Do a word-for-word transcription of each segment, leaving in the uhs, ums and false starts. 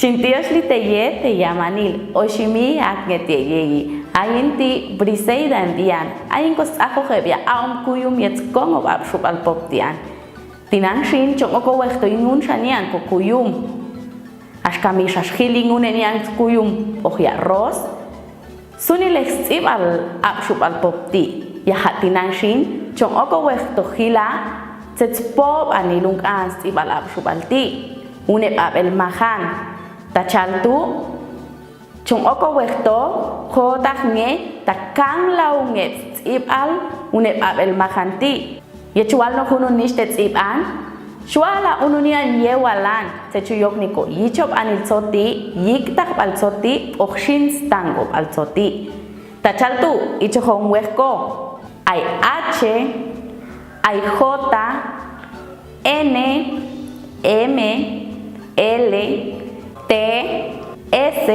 Xintiox li teye te yamanil, oxi mi aknge teye yi. Ayin ti Briseida Ndian, ayin ko sts'ajo jebia a'om kuyum yet skong o b'abxub'al pop ti'an. Tinan xin chon oko wejto ingun xa nian ko kuyum. Axka mi xa xjil ingun e nian kuyum ojia' ros. Sunilej sts'ib'al abxub'al pop ti'. Yaja' tinan xin chon oko wejto jila tsetspob'an ilungk'an sts'ib'al abxub'al ti'. Une b'ab'el majan. Ta chal tu' chon oko wejto, jota nge ta kanlaw nge sts'ib'al une b'ab'el majan ti'. Yechual no junun nix te ts'ib'an, xuala unu nian yewalan, tse chuyok ni ko yichob'anil tsoti', yiktajb'al tsoti', p'ojxin stangob'al tsoti'. Ta chal tu' ichojon wej ko, ay H, ay J, N, M, L, T, S,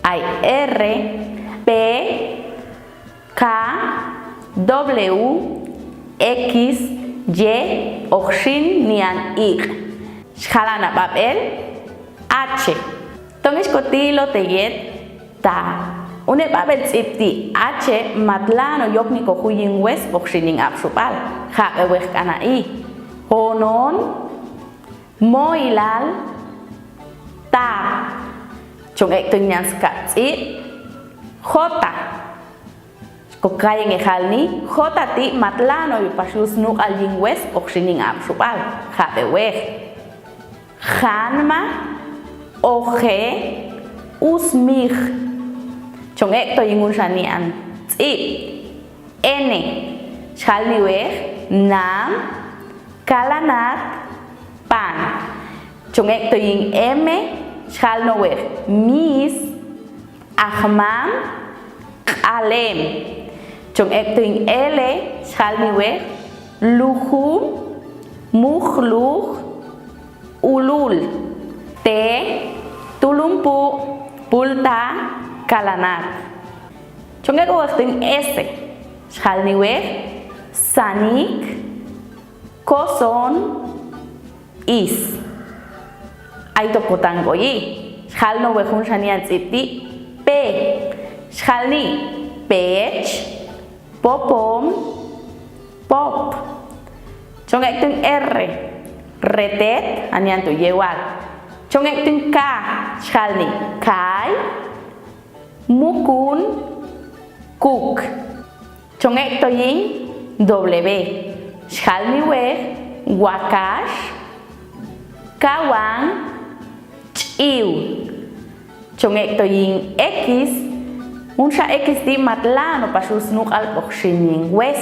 ay R, P, K, W, X, Y, p'ojxin nian iq'. Xjalan a b'ab'el H. Tongix ko tilo teyet ta. Une b'ab'el ts'ib ti' H matla' no yok ni ko juyin wes p'ojxin yin abxub'al. Jab'e wej k'ana' i. Jonon, moilal, ta. Chon ek'to nian skab ts'ib, jota. Ko kayeng e jal ni, jota ti' matla' no yo pax yul snuk'al yin wes p'ojxin yin abxub'al. Jab'e wej. Janma, oje, usmij. Chon ek'to yin un xa nian ts'ib. N. Xjal ni wej, nam, kalanat, pan. Chon ek'to yin M, xjal no wej, mis, ajmam, k'alem. Chon ek'to yin L, xjal ni wej, lujum, mujluj, ulul. T, tulumpu', pulta, kalanat. Chon ek'to wej tin S, xjal ni wej, sanik, koson, is. Ay to ko tanggo i, xjal no wej un xa nian ts'ib ti', pe. Xjal ni, pech, popom, pop. Chon ek'to yin R, retet, a nian tu' yewal. Chon ek'to yin K, xjal ni, kay, mukun, kuk. Chon ek'to yin W, xjal ni wej, wakax, kawang, ch'iw. Chon ek'to yin X, un xa X ti' matla' no pax yul snuk'al p'ojxin yin wes.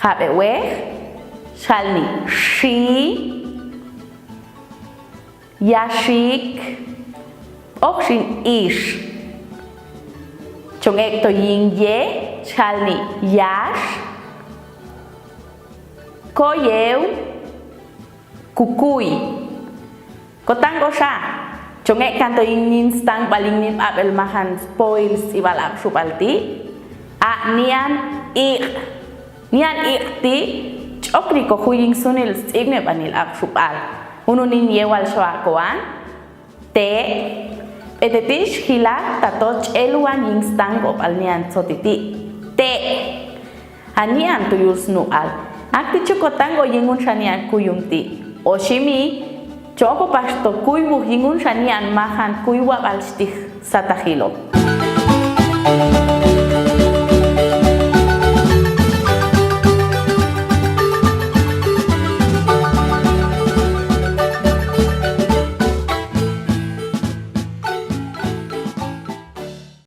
Jab'e wej, xjal ni, xi, yaxik, p'ojxin ix. Chon ek'to yin Y, xjal ni, yax, koyew, kukuy. Ko tanggo xa, chon ek'to yin nin stangb'al yin nin b'ab'el majan spoil sts'ib'al abxub'al ti'. A nian iq'. Nian iq' ti' ch'ok ni ko juyin sunil sts'ibneb'anil abxub'al. Unu nin yewal xoa koan. Te', p'ete ti' xjila tato ch'eluan yin stanggob'al nian tsoti ti'. Te'. A nian tu' yul snuk'al. Akti' ch'ok ko tanggo yin un xa nian kuyum ti'. Oxi mi, ch'ok ko pax to kuywuj yin un xa nian majan kuywab'al xtij satahilo.